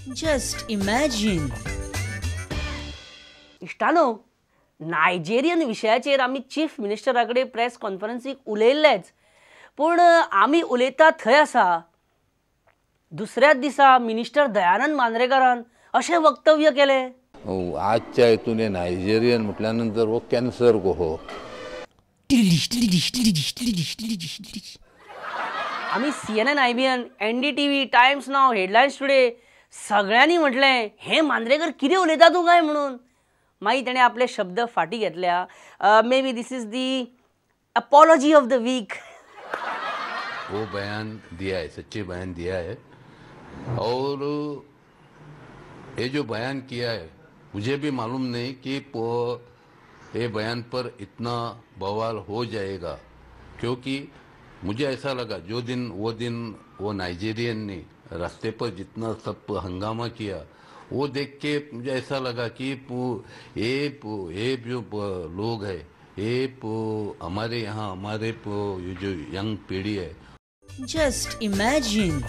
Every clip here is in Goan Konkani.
Just imagine. इश्टानो, नायजेरियन विशयाचेर आमी चीफ मिनिस्टरा कडेन प्रेस कॉन्फरन्सीक उलयल्लेच, पूण आमी उलयता थंय आसा दुसऱ्याच दिसा मिनिस्टर दयानंद मांद्रेकरान अशें वक्तव्य केलें. आजच्या हितून हे नायजेरियन म्हटल्यानंतर हो कॅन्सर कसो. आमी CNN, IBN, NDTV, Times Now, Headlines Today सगळ्यांनी म्हटलें हें मांद्रेकर कितें उलयता तूं काय म्हणून. मागीर तेणें आपले शब्द फाटीं घेतल्या. Maybe this is the apology of the week. वो बयान दिया है, सच्चे बयान दिया है, और ये जो बयान किया है मुझे भी मालूम नहीं कि ये बयान पर इतना बवाल हो जाएगा, क्योंकि मुझे ऐसा लगा जो दिन वो दिन वो नाइजीरियन ने रास्ते पर जितना सब हंगामा किया वो देख के मुझे ऐसा लगा कि ये जो लोग है ये हमारे यहाँ हमारे ये जो यंग पीढ़ी है. Just imagine.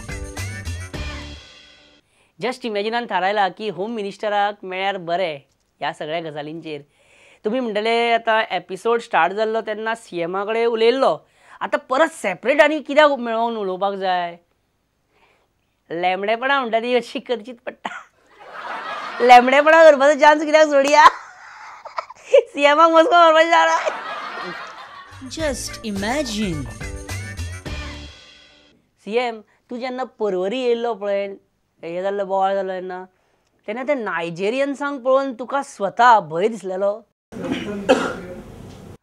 Just इमॅजिनान थारायला की होम मिनिस्टराक मेळ्यार बरें ह्या सगळ्या गजालींचेर. तुमी म्हणटले आतां एपिसोड स्टार्ट जाल्लो तेन्ना सीएमा कडेन उलयल्लो, आतां परत सेपरेट आनी कित्याक मेळोवन उलोवपाक जाय? लेमडेपणां म्हणटा ती अशी करचीच पडटा. लेमडेपणां करपाचो चान्स कित्याक सोडया? सीएमाक मस्को मारपाचें जाला. Just imagine. CM तूं जेन्ना परवरी येयल्लो पळय, हे जाल्लो बोवाळ जालो तेन्ना, तेन्ना ते नायजेरियन्सांक पळोवन तुका स्वता भंय दिसलेलो?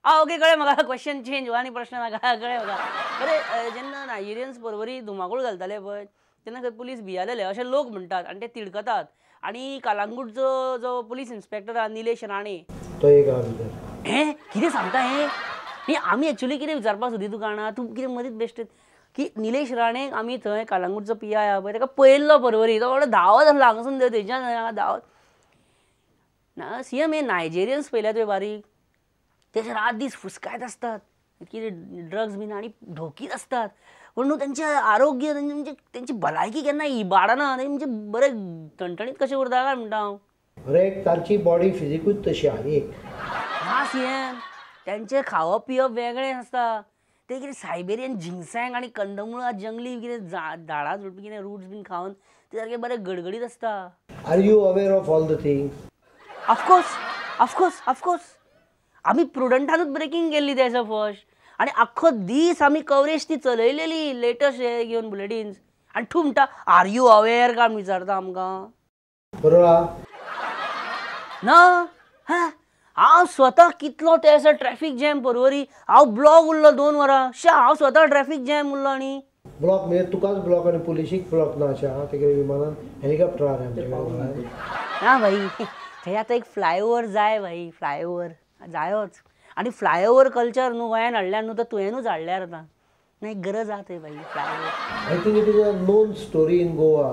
आ ओके, कळ्ळें म्हाका. क्वेश्चन चेंज हो आनी प्रश्न नाका, कळ्ळें म्हाका. बरें, जेन्ना नायजेरियन्स परवरी धुमाकूळ घालताले पळय तेन्ना खंय पुलीस भियालेले अशें लोक म्हणटात आनी ते तिडकतात. आनी कालांगूटचो जो पुलीस इन्स्पेक्टर आहा निलेश राणे, तो एक आहा भितर. हें कितें सांगता हें? न्ही, आमी एक्चुली कितें विचारपाक सोदी तुका जाणा, तूं कितें मदींच बेश्टें की निलेश राणेक आमी थंय कालांगूटचो पी I आहा पळय ताका पळयल्लो परवरी, तो व्हडलो धांवत आसलो हांगासून थंयच्यान धांवत ना. सी एम हे नायजेरियन्स पळयल्या तुवें बारीक, ते रात दीस फुसकायत आसतात, कितें ड्रग्स बीन आनी ढोकीत आसतात, पूण न्हू तेंचें आरोग्य म्हणजे तेंची भलायकी केन्ना इबाडना, म्हणजे बरें टणटणीत कशें उरता काय म्हणटा हांव. अरे तांची बॉडी फिजिकूच तशी आहा एक. ना सी एम, तेंचें खावप पिवप वेगळें आसता. ते कितें सायबेरियन जिंगसँग आनी कंदमुळां जंगली कितें झाडां झुडपी कितें रुट्स बीन खावन ते सारके बरे गडगडीत आसता. Are you aware of all the things? Of course, of course, of course. आमी प्रुडंटानूच ब्रेकींग केल्ली ते दिसा फर्स्ट, आनी आख्खो दीस आमी कवरेज ती चलयलेली लेटस्ट हे घेवन बुलेटीन्स. आनी तूं म्हणटा आर you aware काय विचारता आमकां? बरोबर ना. हां, हांव स्वता कितलो ते दिसा ट्रॅफीक जॅम परवरी, हांव ब्लॉक उरलो 2 वरां. शा, हांव स्वता ट्रॅफीक जॅम उरलो. आनी ब्लॉक म्हणजे तुकाच ब्लॉक आनी पुलिशीक ब्लॉक ना अशें आहा तेगेले विमानान हेलिकॉप्टर आहा. ना भाई, थंय आतां एक फ्लायओवर जाय भाई, फ्लायओवर जायोच. आनी फ्लायओवर कल्चर न्हू गोंयान हाडल्यार न्हू, तर तुवेंनूच हाडल्यार आतां नाही गरज आहा थंय भाई flyover. I think it is a known story in Goa.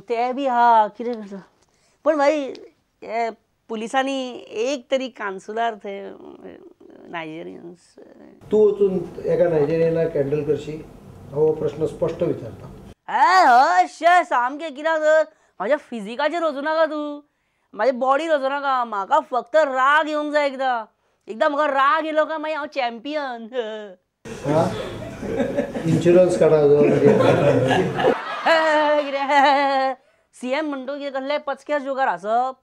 तें बी आहा कितें करता पण भाई, हे पुलिसांनी एक तरी कान्सुलार थंय नायजेरियन्स. तूं वचून एका नायजेरियनाक हँडल करशी? हांव हो प्रश्न स्पश्ट विचारता. हय शे सामकें. कित्याक तर म्हाज्या फिजिकाचेर वचूं नाका तूं, म्हाज्या बॉडीर वचूं नाका, म्हाका फक्त राग येवंक जाय. एकदां एकदां म्हाका राग येयलो काय मागीर हांव चॅम्पियन. इन्शुरन्स काडा. कितें सी एम म्हणटा कितें कसले पचक्या जोगार हांसप?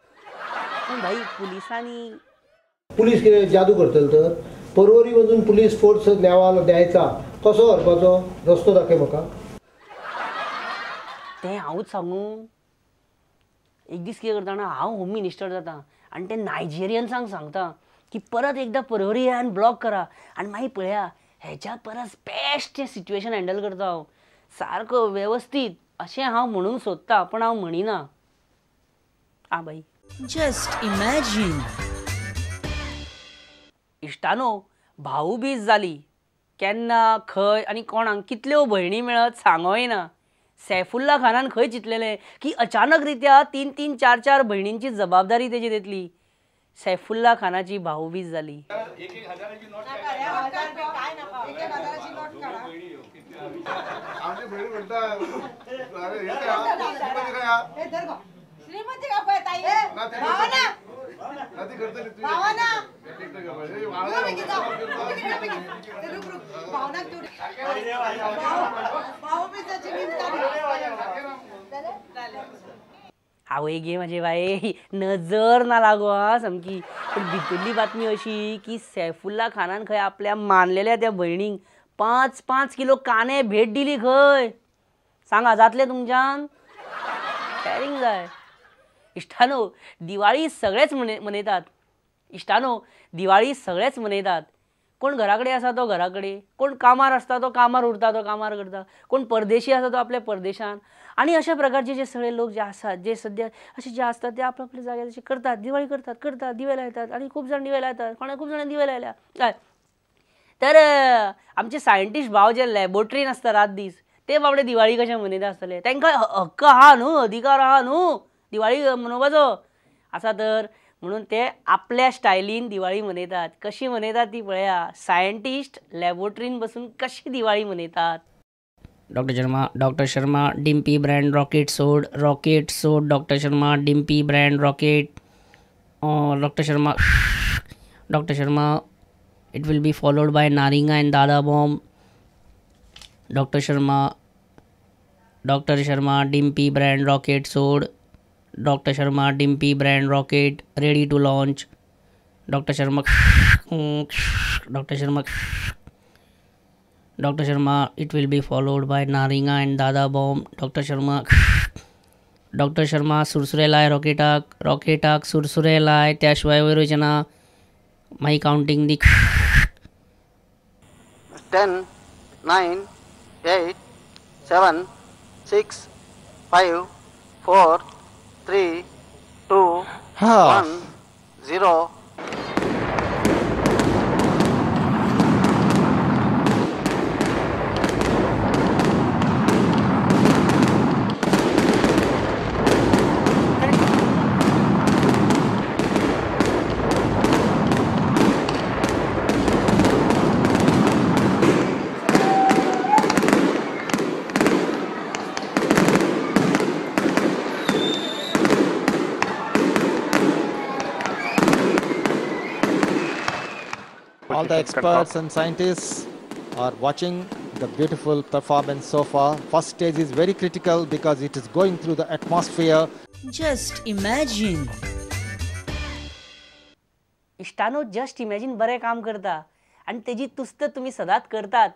पूण भाई पुलिसांनी पुलीस कितें जादू करतले तर? परवरी वचून पुलीस फोर्स नेवाल द्यायचा कसो व्हरपाचो रस्तो दाखय म्हाका. तें हांवूच सांगू? एक दीस कितें करता जाणा, हांव होम मिनिस्टर जाता आनी ते नायजेरियन्सांक सांगता की परत एकदां परवरी आनी ब्लॉक करा आनी मागीर पळया हेच्या परस बेस्ट सिट्युएशन हँडल करता हांव सारको वेवस्थीत, अशें हांव म्हणूंक सोदता पण हांव म्हणिना. आ बाई. Just imagine. इश्टानो, भाऊबीज जाली केन्ना खंय आनी कोणाक कितल्यो भयणी मेळत सांगोय ना. सैफुल्ला खानान खंय चिंतलेलें की अचानक रित्या 3 3 4 4 भयणींची जबाबदारी तेजेर येतली. सैफुल्ला खानाची भाऊबीज जाली. आवय गे म्हाजे बाये, नजर ना लागो हा सामकी. पूण भितरली बातमी अशी की सैफुल्ला खानान खंय आपल्या मानलेल्या त्या भयणीक 5-5 किलो कांदे भेट दिली खंय. सांगा जातलें तुमच्यान? कॅरिंग जाय. इश्टानो, दिवाळी सगळेच मनयतात. इश्टानो, दिवाळी सगळेच मनयतात. कोण घरा कडेन आसा तो घरा कडेन, कोण कामार आसता तो कामार उरता, तो कामार करता, कोण परदेशी आसा तो आपल्या परदेशान. आनी अशा प्रकारचे जे सगळे लोक जे आसात, जे सद्या अशे जे आसतात ते आप आपल्या जाग्यार अशे करतात, दिवाळी करतात करतात, दिवे लायतात. आनी खूब जाण दिवे लायतात, कोणा खूब जाणांनी दिवे लायल्या. तर आमचे सायंटिस्ट भाव जे लॅबोरेटरीन आसता रात दीस, ते बाबडे दिवाळी कशें मनयता आसतले. तांकां हक्क आहा न्हू, अधिकार आहा न्हू दिवाळी मनोवपाचो आसा. तर म्हणून ते आपल्या स्टायलीन दिवाळी मनयतात. कशी मनयतात ती पळया. सायंटिस्ट लॅबोरेटरीन बसून कशी दिवाळी मनयतात. Doctor Sharma, Dimpy brand rocket सोड, रॉकेट सोड. Doctor Sharma, Dimpy brand rocket. Doctor Sharma, doctor Sharma, it will be followed by Naringa and Dada bomb. Doctor Sharma, doctor Sharma, Dimpy brand rocket सोड. Doctor Sharma, Dimpy brand rocket ready to launch. Doctor Sharma, doctor Sharma, doctor Sharma, it will be followed by Naringa and Dada bomb. Doctor Sharma, doctor Sharma, Sursure लाय रॉकेटाक, रॉकेटाक सुरसुरे लाय, त्या शिवाय वयर वयचें ना. मागीर कावंटींग दी. 10, 9, 8, 7, 6, 5, 4, 3, 2, 1, 0. All the experts and scientists are watching the beautiful performance so far. First stage is very critical because it is going through the atmosphere. Just imagine. इश्टानो, just imagine बरें काम करता आनी तेजी तुस्त तुमी सदांच करतात.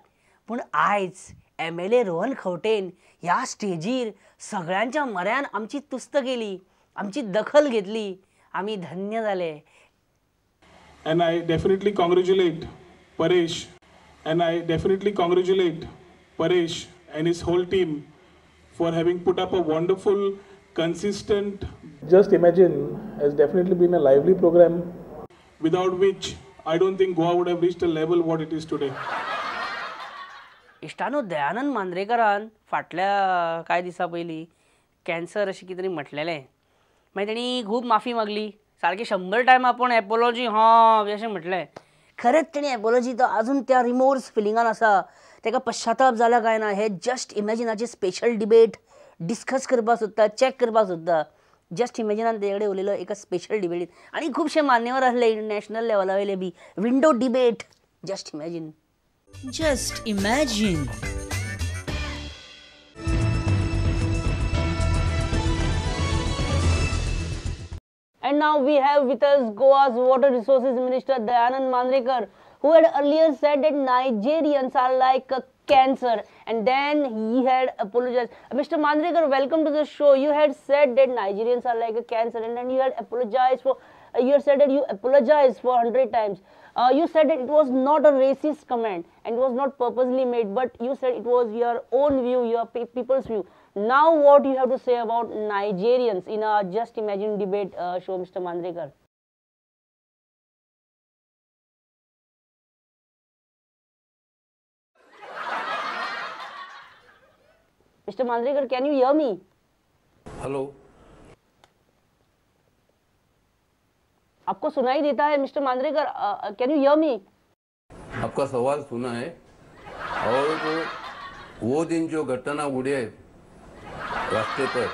पूण आयज MLA Rohan खंवटेन ह्या स्टेजीर सगळ्यांच्या मऱ्यान आमची तुस्त केली, आमची दखल घेतली, आमी धन्य जाले. And I definitely congratulate Paresh, and I definitely congratulate Paresh and his whole team for having put up a wonderful, consistent, Just Imagine has definitely been a lively program, without which I don't think Goa would have reached a level what it is today. इश्टानो, Dayanand मांद्रेकरान फाटल्या कांय दिसां पयलीं कॅन्सर अशें कितें तरी म्हटलेलें. मागीर तेणी खूब माफी मागली, सारकी 100 टायम आपूण एपोलॉजी हां अशें म्हटलें. खरेंच तेणी एपोलॉजी तो अजून त्या रिमोर्स फिलिंगान आसा, ताका पश्चाताप जाला काय ना हे जस्ट इमॅजिनाचे स्पेशल डिबेट डिस्कस करपाक सोदता, चॅक करपाक सोदता. जस्ट इमॅजिनान तेजे कडेन उलयलो एका स्पेशल डिबेटीन आनी खुबशे मान्यवर आसले नॅशनल लेवला वयले बी. Window debate, just imagine. Just imagine. And now we have with us Goa's Water Resources Minister Dayanand Mandrekar, who had earlier said that Nigerians are like a cancer, and then he had apologized. Mr. Mandrekar, welcome to the show. You had said that Nigerians are like a cancer, and then you had apologized for, you had said that you apologized for 100 times. You said that it was not a racist comment and it was not purposely made, but you said it was your own view, your people's view. Now what you have to say about Nigerians in a Just Imagine debate show, Mr. Mandrekar? Mr. Mandrekar, can you hear me? Hello. आपको सुनाई देता है mister Mandrekar? Can you hear me? आपका सवाल सुना है और वो दिन जो घटना उड़े रास्ते पर,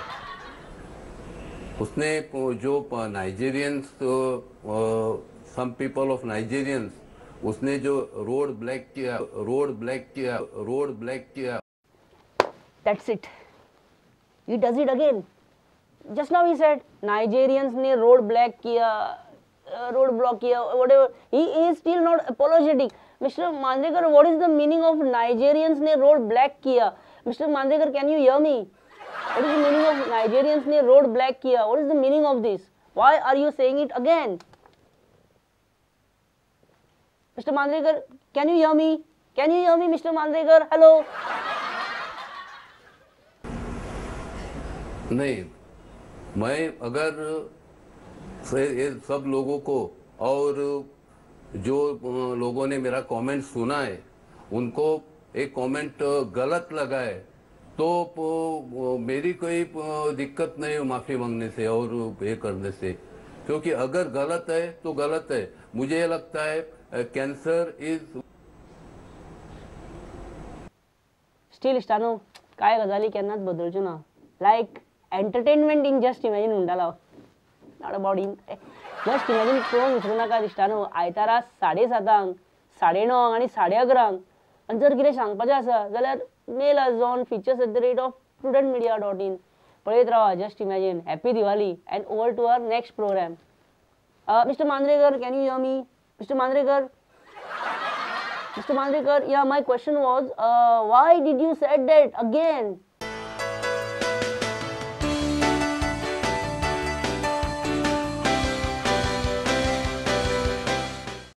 उसने जो Nigerians, some people of Nigerians, उसने जो रोड ब्लैक किया, रोड ब्लैक किया, रोड ब्लैक किया. That's it. He does it again. Just now he said Nigerians ने रोड ब्लैक किया, रोड ब्लॉक किया, whatever. He is still not apologetic. Mr. Manjrekar, what is the meaning of Nigerians ने रोड ब्लैक किया? Mr. Manjrekar, can you hear me? What is the meaning of Nigerians ने रोड ब्लैक किया? What is the meaning of this? Why are you saying it again? Mr. Manjrekar, can you hear me? Can you hear me, Mr. Manjrekar? Hello. नहीं, मैं अगर ये सब लोगों को और जो लोगों ने मेरा कमेंट सुना है उनको एक कमेंट गलत लगा है तो मेरी कोई दिक्कत नहीं हो माफ़ी मांगने से और ये करने से, क्योंकि अगर गलत है तो गलत है. मुझे ये लगता है कैंसर is still इश्टानो काय गजाली केन्नाच बदलच्यो ना. Like entertainment in just imagine म्हणटालो, not about in just imagine. पळोवंक विसरूं नाका इश्टानो, आयतारा 7:30, 9:30 आनी 11:30. आनी जर कितें सांगपाचें आसा जाल्यार mail us on features@prudentmedia.in. पळयत रावा just imagine. Happy Diwali and over to our next programme. Mister Manjrekar, can you hear me? Mister Manjrekar, Mr. Manjrekar, yeah, my question was, why did you said that again?